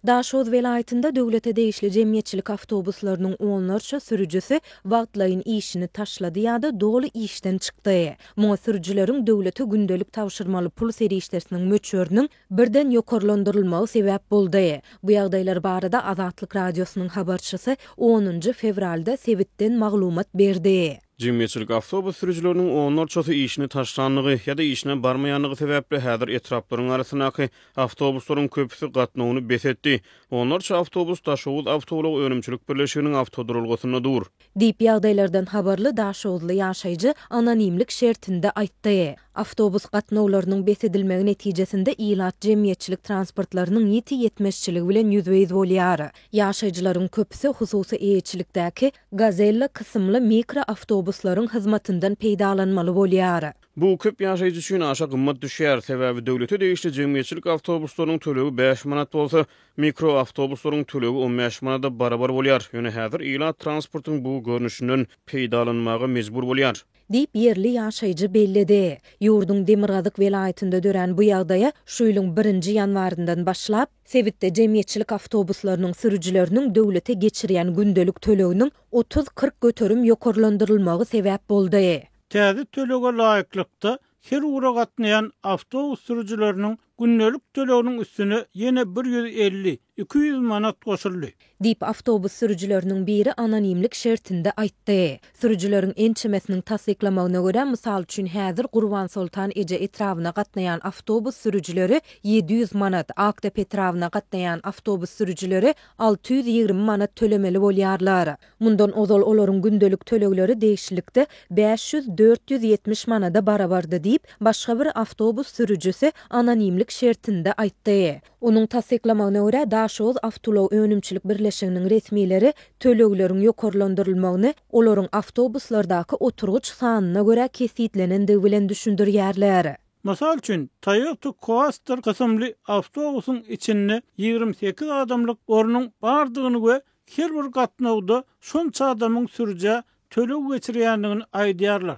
Daşoguz welaýatynda döwlete degişli jemgyýetçilik awtobuslarynyň onlarça sürüjisi wagtlaýyn işini taşlady ýa-da doly işden çykdy. Muňa sürüjileriň döwlete gündelik tabşyrmaly pul serişdesiniň möçberiniň birden ýokarlandyrylmagy sebäp boldy. Bu ýagdaýlar barada Azatlyk Radiosynyň habarçysy onunjy fewralda sebitden maglumat berdi. Jemgyýetçilik awtobus sürüjileriniň onlarçasy işini taşlandygy ýa-da işine barmaýandygy sebäpli häzir etraplaryň arasyndaky awtobuslaryň köpüsi gatnawyny bes etdi. Onlarça awtobus Daşoguz awtoulag önümçilik birleşiginiň awtoduralgasynda dur. Diýip, ýagdaýlardan habarly daşoguzly ýaşaýjy anonimlik şertinde aýtdy. Awtobus gatnawlarynyň bes edilmegi netijesinde ilat jemgyýetçilik transportlarynyň ýiti ýetmezçiligi bilen ýüzbe-ýüz bolýar. Ýaşaýjylaryň köpüsi hususy eýeçilikdäki Gazella kysymly mikroawtobuslaryň hyzmatyndan peýdalanmaly bolýar. Bu köp ýaşaýjy üçin aşa gymmat düşýär, sebäbi döwlete degişli jemgyýetçilik awtobuslarynyň tölegi bäş manat bolsa, mikroawtobuslaryň tölegi 15 manada barabar bolýar. Ýöne häzir ilat transportyň bu görnüşinden peýdalanmaga mejbur bolýar. Diýip, ýerli ýaşaýjy belledi. Ýurduň demirgazyk welaýatynda dörän bu ýagdaýa şu ýylyň birinji ýanwaryndan başlap, sebitde jemgyýetçilik awtobuslarynyň sürüjileriniň döwlete geçirýän gündelik töleginiň 30-40 göterim ýokarlandyrylmagy sebäp boldy. Täze tölege laýyklykda, her ugra gatnaýan awtobus sürüjileriniň gündelik töleginiň üstüne ýene 150, 200 manat goşuldy. Diýip, awtobus sürüjileriniň biri anonimlik şertinde aýtdy. Sürüjileriň ençemesiniň tassyklamagyna görä, mysal üçin, häzir Gurbansoltan eje etrabyna gatnaýan awtobus sürüjileri 700 manat, Akdepe etrabyna gatnaýan awtobus sürüjileri 620 manat tölemeli bolýarlar. Mundan ozal olaryň gündelik tölegleri degişlilikde 500, 470 manada barabardy diýip, başga bir awtobus sürüjisi anonimlik şertinde aýtdy. Onuň tassyklamagyna görä, Daşoguz awtoulag önümçilik birleşiginiň resmileri tölegleriň ýokarlandyrylmagyny olaryň awtobuslardaky oturgyç sanyna görä kesgitlenendigi bilen düşündirýärler. Mysal üçin, Toyota Coaster kysymly awtobusyň içinde 28 adamlyk ornuň bardygyny we her bir gatnawda şonça adamyň sürüjä töleg geçirýändigini aýdýarlar.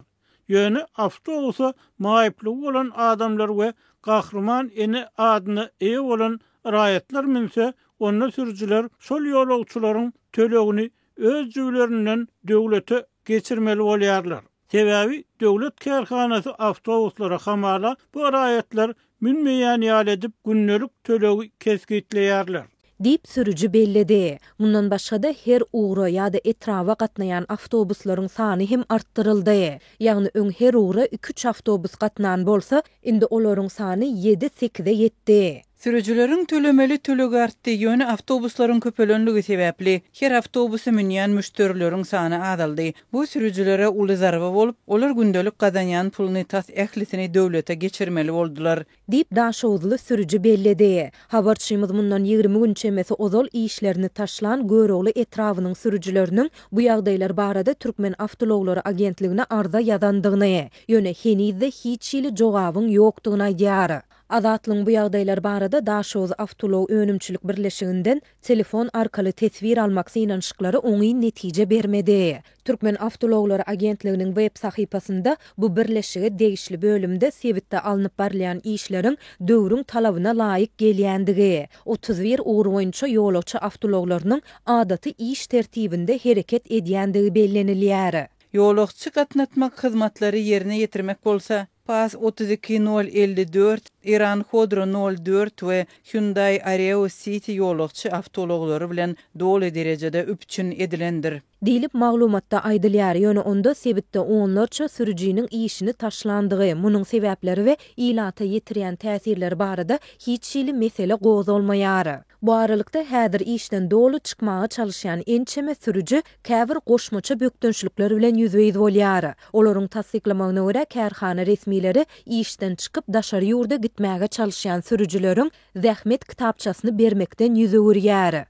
Ýöne awtobusa maýyplygy bolan adamlar we Gahryman ene adyna eýe bolan raýatlar münse, onda sürüjiler şol ýolagçylaryň tölegini öz jübülerinden döwlete geçirmeli bolýarlar. Sebäbi döwlet kärhanasy awtobuslara hamala bu raýatlar münmeýän ýaly edip gündelik tölegi kesgitleýärler. Diýip, sürüji belledi. Mundan başga-da, her ugra ýa-da etraba gatnaýan awtobuslaryň sany hem artdyryldy. Ýagny öň her ugra iki-üç awtobus gatnan bolsa, indi olaryň sany ýedi-sekize ýetdi. Sürüjileriň tölemeli tölegi artdy, ýöne awtobuslaryň köpelenligi sebäpli, her awtobusa münýän müşderileriň sany azaldy. Bu sürüjilere uly zarba bolup, olar gündelik gazanýan puluny tas ählisini döwlete geçirmeli boldular. Diýip, daşoguzly sürüji belledi. Habarçymyz mundan 20 gün çemesi ozal işlerini taşlan Görogly etrabynyň sürüjileriniň bu ýagdaýlar barada Türkmen awtoulaglary agentligine arza ýazandygyny, ýöne heniz-de hiç hili jogabyň ýokdugyny aýdýar. Azatlygyň bu ýagdaýlar barada Daşoguz awtoulag önümçilik birleşiginden telefon arkaly teswir almak synanyşyklary oňyn netije bermedi. Türkmen awtoulaglary agentliginiň web sahypasynda bu birleşige degişli bölümde sebitde alnyp barylýan işleriň döwrüň talabyna laýyk gelýändigi, 31 ugur boýunça ýolagçy awtoulaglarynyň adaty iş tertibinde hereket edýändigi bellenilýär. Ýolagçy gatnatmak hyzmatlary ýerine ýetirmek bolsa, Paz 32 nol 54, Iran Khodro nol dört we Hyundai Areo City ýolagçy awtoulaglary bilen doly derejede üpjün edilendir. Diýlip, maglumatda aýdylýar, ýöne onda sebitde onlarça sürüjiniň işini taşlandygy, munuň sebäpleri we ilata ýetirýän täsirleri barada hiç hili mesele gozgalmaýar. Bu aralykda, häzir işden doly çykmaga çalyşýan ençeme sürüji käbir goşmaça bökdençlikler bilen ýüzbe-ýüz bolýar. Olaryň tassyklamagyna görä, kärhana resmileri işden çykyp daşary ýurda gitmäge çalyşýan sürüjileriň zähmet kitapçasyny bermekden ýüz öwürýär.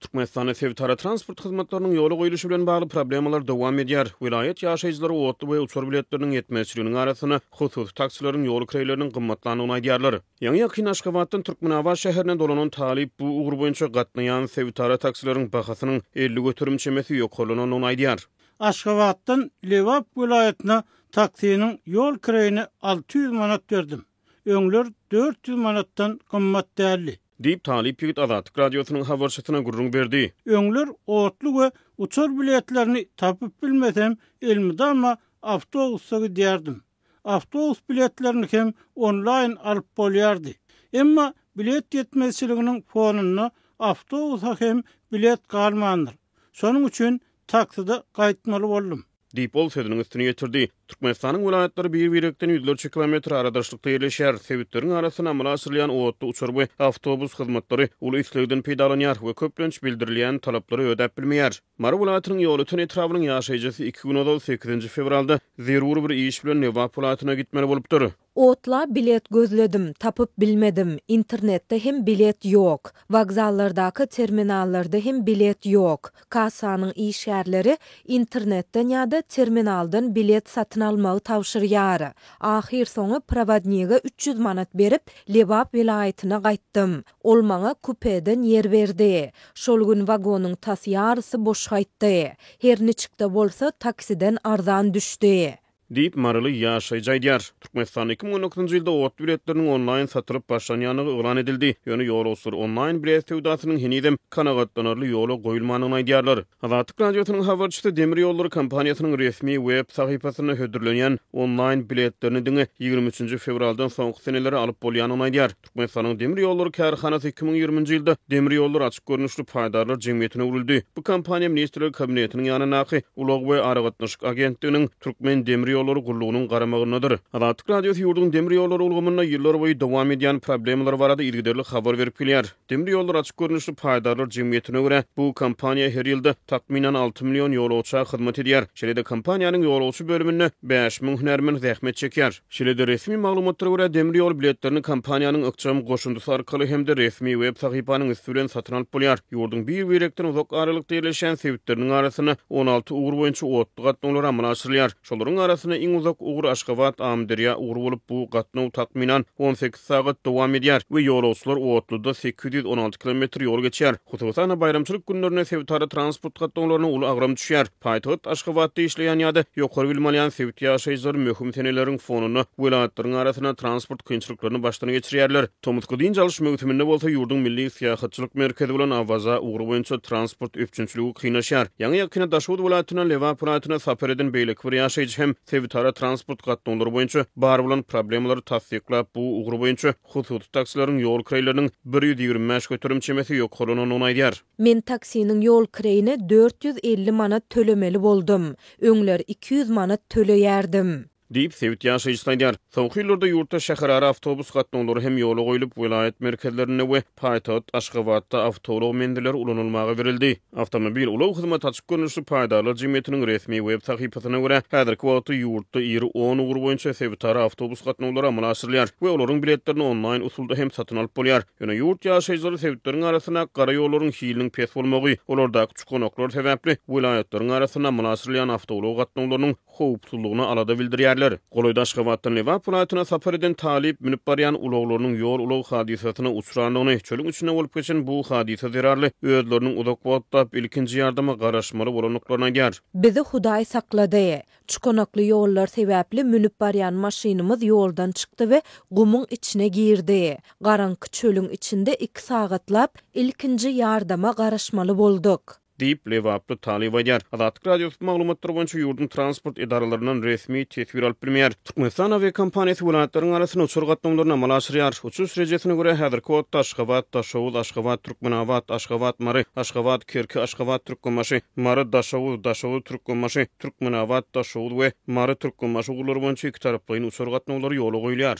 Türkmenistanda sebitara transport hyzmatlarynyň ýola goýluşy bilen bagly problemalar dowam edýär. Welaýat ýaşaýjylary otly we uçar biletleriniň ýetmezçiliginiň arasynda hususy taksileriň ýol kireýleriniň gymmatlandygyny aýdýarlar. Ýaňy-ýakynda Aşgabatdan Türkmenabat şäherine dolanan talyp bu ugur boýunça gatnaýan sebitara taksileriň bahasynyň 50% çemesi ýokarlanandygyny aýdýar. Aşgabatdan Lebap welaýatyna taksiniň ýol kireýine 600 manat berdim. Öňler 400 manatdan gymmat däldi. Diýip, talyp ýigit Azatlyk Radiosynyň habarçysyna gürrüň berdi. Öňler otly we uçar biletlerini tapyp bilmesem, elmydama awtobusda gidýärdim. Awtobus biletlerini hem onlaýn alyp bolýardy. Emma bilet ýetmezçiliginiň fonunda awtobusa hem bilet galmandyr. Şonuň üçin takside gaýtmaly boldum. Diýip, ol sözüniň üstüni ýetirdi. Türkmenistanyň welaýatlary bir-birekden ýüzlerçe kilometr aradaşlykda ýerleşýär. Sebitleriň arasynda amala aşyrylýan otly, uçar we awtobus hyzmatlary uly islegden peýdalanýar we köplenç bildirilýän talaplary ödäp bilmeýär. Mary welaýatynyň Ýolöten etrabynyň ýaşaýjysy iki gün ozal, sekizinji fewralda zerur bir iş bilen Lebap welaýatyna gitmeli bolupdyr. Otla bilet gözledim, tapyp bilmedim, internetde hem bilet ýok. Wokzallardaky terminallarda hem bilet ýok. Kassanyň işgärleri internetden ýa-da terminaldan bilet satyn almagy tabşyrýar. Ahyrsoňy prowodnige 300 manat berip, Lebap welaýatyna gaýtdym. Ol maňa kupeden ýer berdi. Şol gün wagonyň tas ýarysy boş gaýtdy. Her niçik-de bolsa, taksiden arzan düşdi. Diýip, maryly ýaşaýjy aýdýar. Türkmenistanda 2019-njy ýylda otly biletleriniň onlaýn satylyp başlanýandygy yglan edildi. Ýöne ýolagçylar onlaýn bilet söwdasynyň henizem kanagatlanarly ýola goýulmandygyny aýdýarlar. Azatlyk Radiosynyň habarçysy demir ýollary kompaniýasynyň resmi web sahypasynda hödürlenýän onlaýn biletlerini diňe 23-nji fewraldan soňky senelere alyp bolýandygyny aýdýar. Türkmenistanyň demir ýollary kärhanasy 2020-nji ýylda Demir ýollary açyk görnüşli paýdarlar jemgyýetine öwrüldi. Bu kompaniýa Ministrler Kabinetiniň ýanyndaky Ulag we aragatnaşyk agentliginiň Türkmen demir ýollary gullugynyň garamagyndadyr. Azatlyk Radiosy ýurduň demir ýollary ulgamynda ýyllarboýy dowam edýän problemalar barada yzygiderli habar berip gelýär. Demir ýollary açyk görnüşli paýdarlar jemgyýetine görä, bu kompaniýa her ýylda takmynan 6 million ýolagça hyzmat edýär. Şeýle-de kompaniýanyň ýolagçy bölüminde 5000 hünärmen zähmet çekýär. Şeýle-de, resmi maglumatlara görä, demir ýol biletlerini kompaniýanyň ykjam goşundysy arkaly hem-de resmi web sahypanyň üsti bilen satyn alyp bolýar. Ýurduň bir-birekden uzak aralykda ýerleşýän sebitleriniň arasynda 16 ugur boýunça otly gatnawlar amala aşyrylýar. Şolaryň arasynda iň uzak ugur Aşgabat, Amyderýa ugry bolup, bu gatnaw takmynan 18 sagat dowam edýär we ýolagçylar otluda 816 kilometr ýol geçýär. Hususan-da, baýramçylyk günlerinde sebitara transport gatnawlaryna uly agram düşýär. Paýtagt Aşgabatda işleýän ýa-da ýokary bilim alýan sebit ýaşaýjylary möhüm seneleriň fonunda welaýatlaryň arasynda transport kynçylyklaryny başdan geçirýärler. Tomusky dynç alyş möwsüminde bolsa ýurduň milli syýahatçylyk merkezi bolan Awaza ugry boýunça transport üpjünçiligi kynlaşýar. Ýaňy-ýakynda Daşoguz welaýatyndan Lebap welaýatyna sapar eden beýleki bir ýaşaýjy hem sebitara transport gatnawlary boýunça bar bolan problemalary tassyklap, bu ugur boýunça Hususy taksileriň ýol kireýleriniň 125 göterim çemesi ýokarlanandygyny aýdýar. Men taksiniň ýol kireýine 450 manat tölemeli boldum. Öňler 200 manat töleýärdim. Diýip, sebit ýaşaýjysy aýdýar. Soňky ýyllarda ýurtda şäherara awtobus gatnawlary hem ýola goýlup, welaýat merkezlerinde we paýtagt Aşgabatda awtoulag menzilleri ulanylmaga berildi. Awtomobil ulag hyzmaty açyk görnüşli paýdarlar jemgyýetiniň resmi web sahypasyna görä, häzirki wagtda ýurtda iri on ugur boýunça sebitara awtobus gatnawlary amala aşyrylýar we olaryň biletlerini onlaýn usulda hem satyn alyp bolýar. Ýöne ýurt ýaşaýjylary sebitleriň arasyndaky gara ýollaryň hiliniň pes bolmagy, olardaky çukanaklar sebäpli welaýatlaryň arasynda amala aşyrylýan awtoulag gatnawlarynyň howpsuzlygyna alada bildirýärler. Golaýda Aşgabatdan Lebap welaýatyna sapar eden talyp münüp barýan ulaglarynyň ýol-ulag hadysasyna uçrandygyny, çölüň içinde bolup geçen bu hadysa zerarly özleriniň uzak wagtlap ilkinji ýardama garaşmaly bolandyklaryny aýdýar. Bizi Hudaý saklady. Çukanakly ýollar sebäpli münüp barýan maşynymyz ýoldan çykdy we gumuň içine girdi. Garaňky çölüň içinde iki sagatlap ilkinji ýardama garaşmaly bolduk. Diýip, lebaply talyp aýdýar. Azatlyk Radiosy bu maglumatlar boýunça ýurduň transport edaralaryndan resmi teswir alyp bilmeýär. Türkmenistan awiakompaniýasy welaýatlaryň arasynda uçar gatnawlaryny amala aşyrýar. Uçuş rejesine görä, häzirki wagtda Aşgabat, Daşoguz, Aşgabat, Türkmenabat, Aşgabat, Mary, Aşgabat, Kerki, Aşgabat, Türkmenbaşy, Mary, Daşoguz, Daşoguz, Türkmenbaşy, Türkmenabat, Daşoguz we Mary, Türkmenbaşy ugurlary boýunça ikitaraplaýyn uçar gatnawlary ýola goýulýar.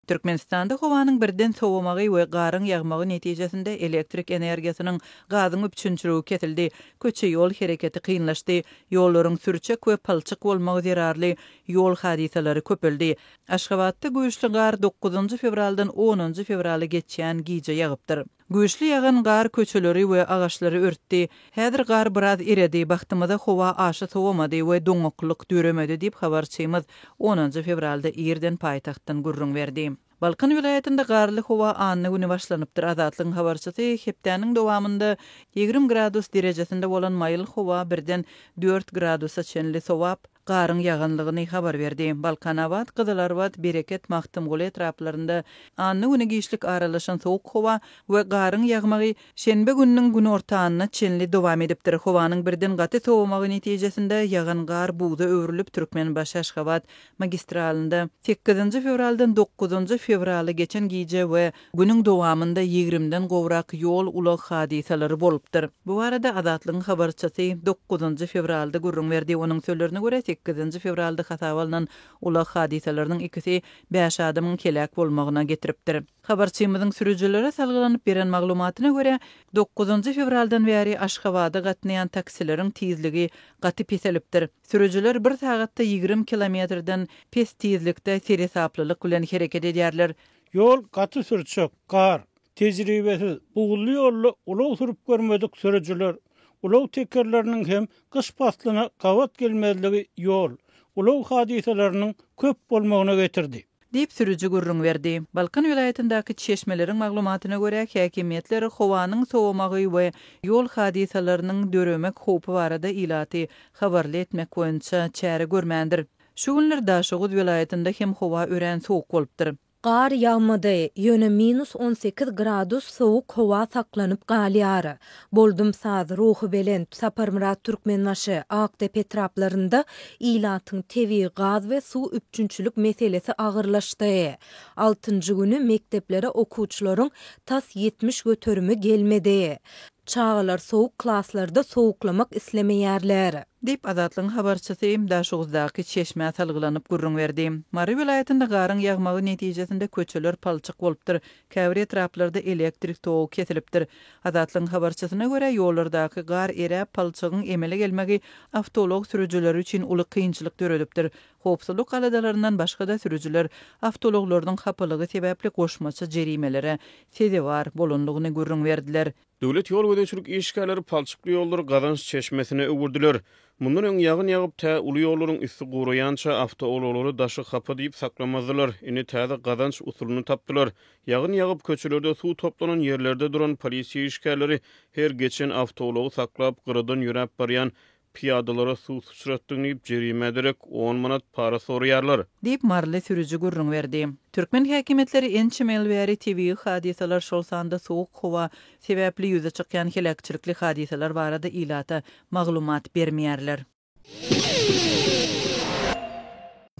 Türkmenistanda howanyň birden sowamagy we garyň ýagmagy netijesinde elektrik energiýasynyň, gazyň üpjünçiligi kesildi, köçe-ýol hereketi kynlaşdy, ýollaryň sürçek we palçyk bolmagy zerarly ýol hadysalary köpeldi. Aşgabatda güýçli gar dokuzynjy fewraldan onunjy fewrala geçýän gije ýagypdyr. Güýçli ýagan gar köçeleri we agaçlary örtdi. Häzir gar biraz eredi, bagtymyza howa aşa sowamady we doňaklyk döremedi diýip, habarçymyz onunjy fewralda irden paýtagtdan gürrüň berdi. Balkan welaýatynda garly howa anna güni başlanypdyr. Azatlygyň habarçysy hepdäniň dowamynda 20 gradus derejesinde bolan maýyl howa birden dört gradusa çenli sowap, garyň ýaganlygyny habar berdi. Balkanabat, Gyzylarbat, Bereket, Magtymguly etraplarynda anna güni giçlik aralaşan sowuk howa we garyň ýagmagy şenbe gününiň günortanyna çenli dowam edipdir. Howanyň birden gaty sowamagy netijesinde ýagan gar buza öwrülip, Türkmenbaşy-Aşgabat magistralynda sekizinji fewraldan dokuzynjy fewrala geçen gije we günüň dowamynda ýigrimden gowrak ýol-ulag hadysalary bolupdyr. Bu barada Azatlygyň habarçysy dokuzynjy fewralda gürrüň berdi. Onuň sözlerine görä, sekizinji fewralda hasaba alnan ulag hadysalarynyň ikisi bäş adamyň heläk bolmagyna getiripdir. Habarçymyzyň sürüjilere salgylanyp beren maglumatyna görä, dokuzynjy fewraldan bäri Aşgabada gatnaýan taksileriň tizligi gaty peselipdir. Sürüjiler bir sagatda 20 kilometrden pes tizlikde seresaplylyk bilen hereket edýärler. Ýol gaty sürçek, gar. Tejribesiz, buzly ýolda ulag sürüp görmedik sürüjiler, ulag tekerleriniň hem gyş paslyna gabat gelmezligi ýol, ulag hadysalarynyň köp bolmagyna getirdi. Diýip, sürüji gürrüň berdi. Balkan welaýatyndaky çeşmeleriň maglumatyna görä, häkimiýetler howanyň sowamagy we ýol hadysalarynyň döremek howpy barada ilaty habarly etmek boýunça çäre görmändir. Şu günler Daşoguz welaýatynda hem howa örän sowuk bolupdyr. Gar ýagmady, ýöne minus 18 gradus sowuk howa saklanyp galýar. Boldumsaz, Ruhubelent, Saparmyrat Türkmenbaşy, Akdepe etraplarynda ilatyň tebigy gaz we suw üpjünçilik meselesi agyrlaşdy. Altynjy güni mekdeplere okuwçylaryň tas 70 göterimi gelmedi. Çagalar sowuk klaslarda sowuklamak islemeýärler. Diýip, Azatlygyň habarçysy Daşoguzdaky çeşmä salgylanyp gürrüň berdi. Mary welaýatynda garyň ýagmagy netijesinde köçeler palçyk bolupdyr, käbir etraplarda elektrik togy kesilipdir. Azatlygyň habarçysyna görä, ýollardaky gar eräp, palçygyň emele gelmegi awtoulag sürüjileri üçin uly kynçylyk döredipdir. Howpsuzlyk aladalaryndan başga-da sürüjiler awtoulaglarynyň hapalygy sebäpli goşmaça jerimelere sezewar bolandygyny gürrüň berdiler. Döwlet ýol gözegçilik işgärleri palçykly ýollary gazanç çeşmesine öwürdiler. Mundan öň ýagyn ýagyp, tä uly ýollaryň üsti guraýança awtoulaglary daşy hapa diýip saklamazdylar. Indi täze gazanç usulyny tapdylar. Ýagyn ýagyp, köçelerde suw toplanan ýerlerde duran polisiýa işgärleri her geçen awtoulagy saklap, gyradan ýöräp barýan Pyýadalara suw syçratdyň diýip, jerimä derek on manat para soraýarlar. Diýip, maryly sürüji gürrüň berdi. Türkmen häkimiýetleri ençeme ýyl bäri tebigy hadysalar, şol sanda sowuk howa sebäpli ýüze çykýan heläkçilikli hadysalar barada ilata maglumat bermeýärler.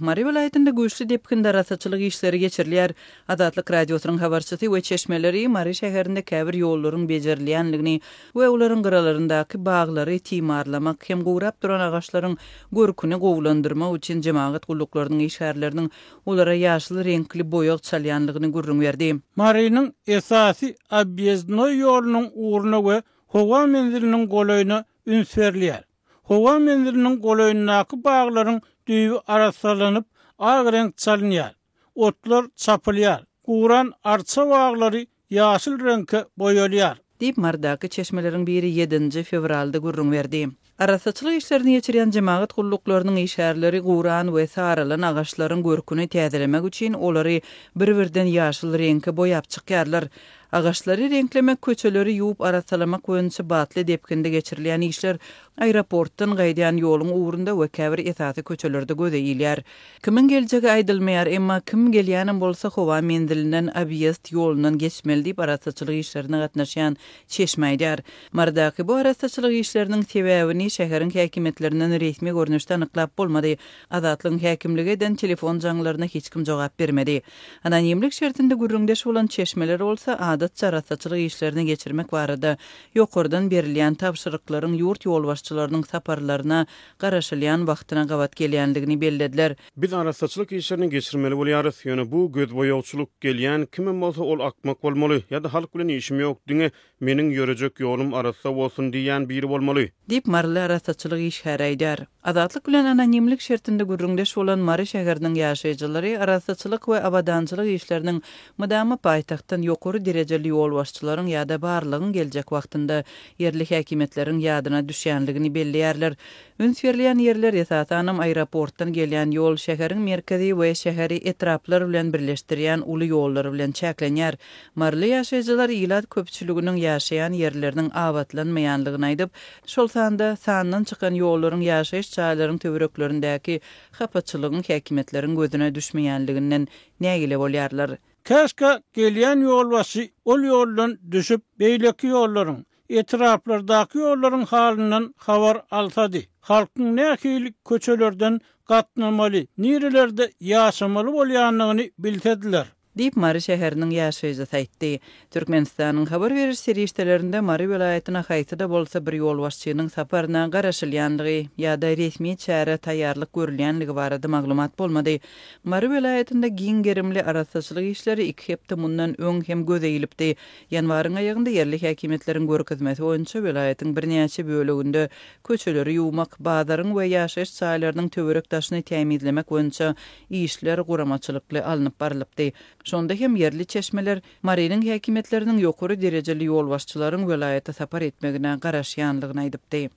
Mary welaýatynda güýçli depginde arassaçylyk işleri geçirilýär. Azatlyk Radiosynyň habarçysy we çeşmeleri Mary şäherinde käbir ýollaryň bejerilýänligini we olaryň gyralaryndaky baglary timarlamak hem gurap duran agaçlaryň görküni gowulandyrmak üçin jemagat gulluklarynyň işgärleriniň olara ýaşyl reňkli boýag çalýanlygyny gürrüň berdi. Marynyň esasy obýezdnoý ýolunyň ugruna we howa menziliniň golaýyna üns berilýär. Howa menziliniň golaýyndaky baglaryň düýbi arassalanyp, ak reňk çalynýar. Otlar çapylýar. Guran arça baglary ýaşyl reňke boýalýar. Diýip, Marydaky çeşmeleriň biri ýedinji fewralda gürrüň berdi. Arassaçylyk işlerini geçirýän jemagat gulluklarynyň işgärleri guran we saralan agaçlaryň görküni täzelemek üçin olary bir-birden ýaşyl reňke boýap çykýarlar. Agaçlary reňklemek, köçeleri ýuwup arassalamak boýunça batly depginde geçirilýän işler aeroportdan gaýdýan ýoluň ugrunda we käbir esasy köçelerde göze ilýär. Kimiň geljegi aýdylmaýar, emma kim gelýänem bolsa howa menzilinden obýezd ýolundan geçmeli diýip arassaçylyk işlerine gatnaşýan çeşme aýdýar. Marydaky bu arassaçylyk işleriniň sebäbini şäheriň häkimiýetlerinden resmi görnüşde anyklap bolmady. Azatlygyň häkimlige eden telefon jaňlaryna hiç kim jogap bermedi. Anonimlik şertinde gürrüňdeş bolan çeşmeler bolsa, adatça arassaçylyk işlerini geçirmek barada ýokardan berilýän tabşyryklaryň ýurt ýolbaşçylarynyň saparlaryna garaşylýan wagtyna gabat gelýändigini bellediler. Biz arassaçylyk işlerini geçirmeli bolýarys, ýöne bu gözboýagçylyk, gelýän kimem bolsa ol akmak bolmaly, ýa-da halk bilen işim ýok, diňe Meniň ýörejek ýolum arassa bolsun diýýän biri bolmaly. Diýip, maryly arassaçylyk işgäri aýdýar. Azatlyk bilen anonimlik şertinde gürrüňdeş bolan Mary şäheriniň ýaşaýjylary arassaçylyk we abadançylyk işleriniň mydama paýtagtdan ýokary derejede. derejeli ýolbaşçylaryň ýa-da barlygyň geljek wagtynda ýerli häkimiýetleriň ýadyna düşýänligini belleýärler. Üns berilýän ýerler, esasanam, aeroportdan gelýän ýol, şäheriň merkezi we şäheri etraplar bilen birleşdirýän uly ýollar bilen çäklenýär. Maryly ýaşaýjylar ilat köpçüliginiň ýaşaýan ýerleriniň abatlanmaýanlygyny aýdyp, şol sanda sandan çykan ýollaryň ýaşaýyş jaýlaryň töwereklerindäki hapaçylygyň häkimiýetleriň gözüne düşmeýänliginden nägile bolýarlar. Käşgä gelýän ýolbaşçy ol ýoldan düşüp, beýleki ýollaryň, etraplardaky ýollaryň halyndan habar alsady. Halkyň nähili köçelerden gatnamaly, nirelerde ýaşamaly bolýandygyny bilsediler. Diýip, Mary şäheriniň ýaşaýjysy aýtdy. Türkmenistanyň habar beriş serişdelerinde Mary welaýatyna haýsy-da bolsa bir ýolbaşçynyň saparyna garaşylýandygy ýa-da resmi çärä taýýarlyk görülýänligi barada maglumat bolmady. Mary welaýatynda giň gerimli arassaçylyk işleri iki hepde mundan öň hem göze ilipdi. Ýanwaryň aýagynda ýerli häkimiýetleriň görkezmesi boýunça welaýatyň birnäçe böleginde köçeleri ýuwmak, bazaryň we ýaşaýyş jaýlarynyň töwerek-daşyny tämizlemek boýunça işler guramaçylykly alnyp barlypdy. Şonda hem ýerli çeşmeler Marynyň häkimiýetleriniň ýokary derejeli ýolbaşçylaryň welaýata sapar etmegine garaşýanlygyny aýdypdy.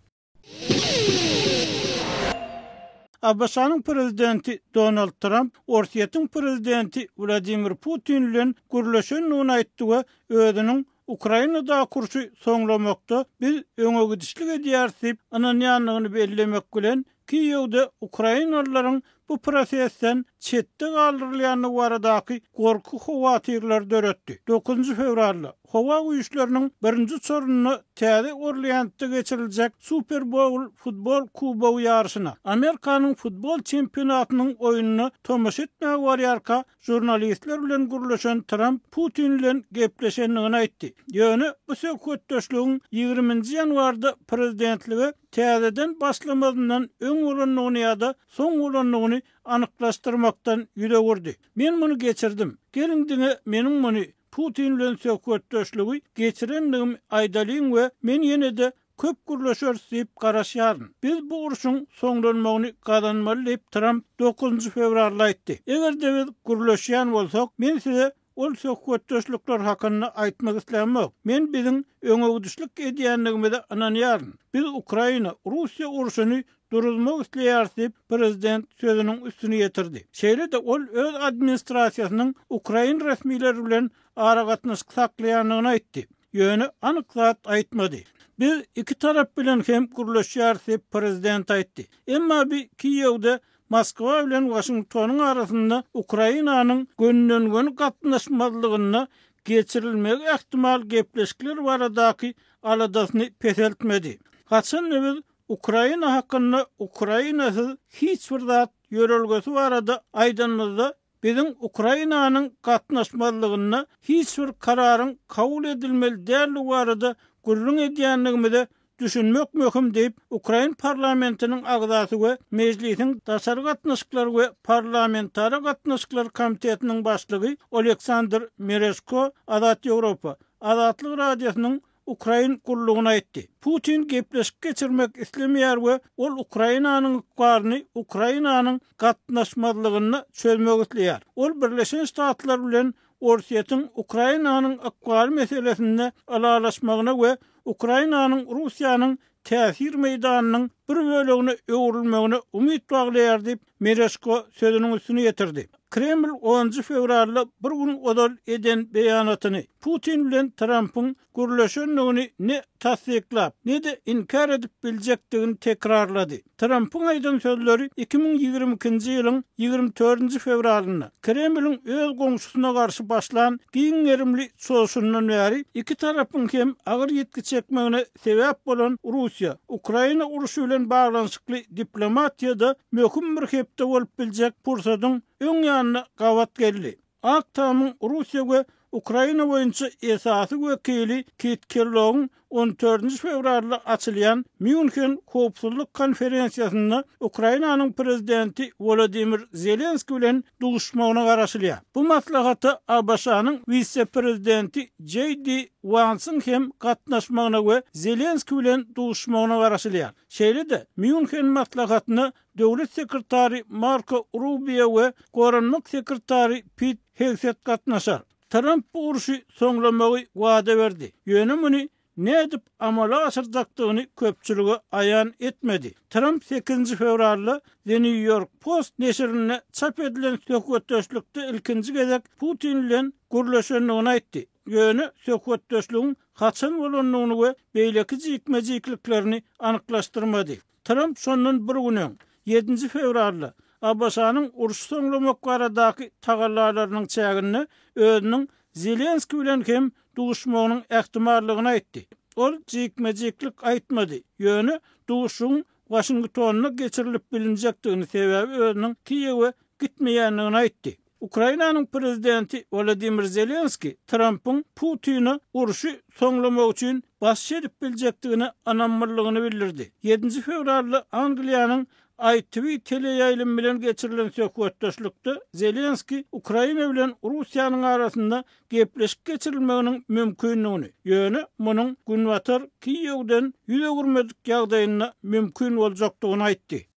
ABŞ-nyň prezidenti Donald Tramp Orsýetiň prezidenti Wladimir Putin bilen gürleşendigini aýtdy we özüniň Ukrainadaky urşy soňlamakda biz öňegidişlik edýäris diýip ynanýandygyny bellemek bilen, Kiýewde ukrainalylaryň bu prosesden çetde galdyrylýandygy baradaky gorky-howatyrlary döretdi. Dokuzynjy fewralda Howa güýçleriniň birinji uçarynda Täze Orleansda geçiriljek Super Bowl futbol kubogy ýaryşyna, Amerikanyň futbol çempionatynyň oýnuna tomaşa etmäge barýarka, žurnalistler bilen gürleşen Tramp Putin bilen gepleşendigini aýtdy. Ýöne bu söhbetdeşligiň ýigriminji ýanwarda prezidentlige täzeden başlamazyndan öň bolandygyny ýa-da soň bolandygyny anyklaşdyrmakdan ýüz öwürdi. Men muny geçirdim. Geliň diňe meniň muny, Putin bilen söhbetdeşligi geçirendigimi aýdalyň we men ýene-de köp gürleşeris diýip garaşýaryn. Biz bu urşuň soňlanmagyny gazanmaly diýip, Tramp dokuzynjy fewralda aýtdy. Eger-de biz gürleşýän bolsak, men size Ol söhbetdeşlikler hakynda aýtmak islämok. Men biziň öňegidişlik edýändigimize ynanýaryn. Biz Ukraina, Russiýa urşuny duruzmak isleýäris diýip, prezident sözüniň üstüni ýetirdi. Şeýle-de ol öz administrasiýasynyň ukrain resmileri bilen aragatnaşyk saklaýandygyny aýtdy. Ýöne anyk zat aýtmady. Biz iki tarap bilen hem gürleşýäris diýip, prezident aýtdy. Emma bi Kiýewde Moskwa bilen Waşingtonyň arasynda Ukrainanyň gönüden-göni gatnaşmazlygynda geçirilmegi ähtimal gepleşikler baradaky aladasyny peseltmedi. Haçan-da biz Ukraina hakynda Ukrainasyz hiç bir zat ýörelgesi barada aýdanymyzda, biziň Ukrainanyň gatnaşmazlygynda hiç bir kararyň kabul edilmeli däldigi barada gürrüň edýändigimize düşünmek möhüm diýip, ukrain parlamentiniň agzasy we Mejlisiň daşary gatnaşyklar we parlamentara gatnaşyklar komitetiniň başlygy Oleksandr Merežko Azat Ýewropa Azatlyk Radiosynyň ukrain gullugyna aýtdy. Putin gepleşik geçirmek islemeýär we ol Ukrainanyň ykbalyny Ukrainanyň gatnaşmazlygynda çözmek isleýär. Ol Birleşen Ştatlar bilen Orsýetiň Ukrainanyň ykbaly meselesinde ylalaşmagyna we Ukrainanyň Russiýanyň täsir meýdanynyň bir bölegine öwrülmegine umyt baglaýar diýip, Mereşko sözüniň üstüni ýetirdi. Kreml onunjy fewralda bir gün ozal eden beýanatyny, Putin bilen Trampyň gürleşendigini ne tassyklap, ne-de inkär edip biljekdigini tekrarlady. Trampyň aýdan sözleri 2022-nji ýylyň 24-nji fewralynda Kremliň öz goňşusyna garşy başlan giň gerimli çozuşyndan bäri iki tarapyň hem agyr ýitgi çekmegine sebäp bolan Russiýa, Ukraina urşy bilen baglanyşykly diplomatiýada möhüm bir hepde bolup biljek pursadyň öň ýanyna gabat geldi. Ak Tamyň Russiýa we Ukraina boýunça esasy wekili Kit Kellogyň on dördünji fewralda açylýan Mýunhen howpsuzlyk konferensiýasynda Ukrainanyň prezidenti Wolodymyr Zelenskiý bilen duşmagyna garaşylýar. Bu maslahata ABŞ-nyň wise-prezidenti Jeý Di Wansyň hem gatnaşmagyna we Zelenskiý bilen duşmagyna garaşylýar. Şeýle-de, Mýunhen maslahatyna Döwlet sekretary Marko Rubio we goranmak sekretary Pit Hegset gatnaşar. Tramp bu urşy soňlamagy wada berdi, ýöne muny nädip amala aşyrjakdygyny köpçülige aýan etmedi. Tramp sekizinji fewralda The New York Post neşirinde çap edilen söhbetdeşlikde ilkinji gezek Putin bilen gürleşendigini aýtdy, ýöne söhbetdeşligiň haçan bolandygyny we beýleki jikme-jikliklerini anyklaşdyrmady. Tramp şondan bir gün öň, ýedinji fewralda ABŞ-nyň urşy soňlamak baradaky tagallalarynyň çäginde özüniň Zelenskiý bilen hem duşmagynyň ähtimallygyny aýtdy. Ol jikme-jiklik aýtmady, ýöne duşuşygyň Waşingtonda geçirilip bilinjekdigini, sebäbi özüniň Kiýewe gitmeýändigini aýtdy. Ukrainanyň prezidenti Wolodymyr Zelenskiý Trampyň Putine urşy soňlamak üçin basyş edip biljekdigine ynamlydygyny bildirdi. Ýedinji fewralda Angliýanyň ITV teleýaýlymy bilen geçirilen söhbetdeşlikde Zelenskiý Ukraina bilen Russiýanyň arasynda gepleşik geçirilmeginiň mümkindigini, ýöne munuň Günbatar Kiýewden ýüz öwürmedik ýagdaýynda mümkin boljakdygyny aýtdy.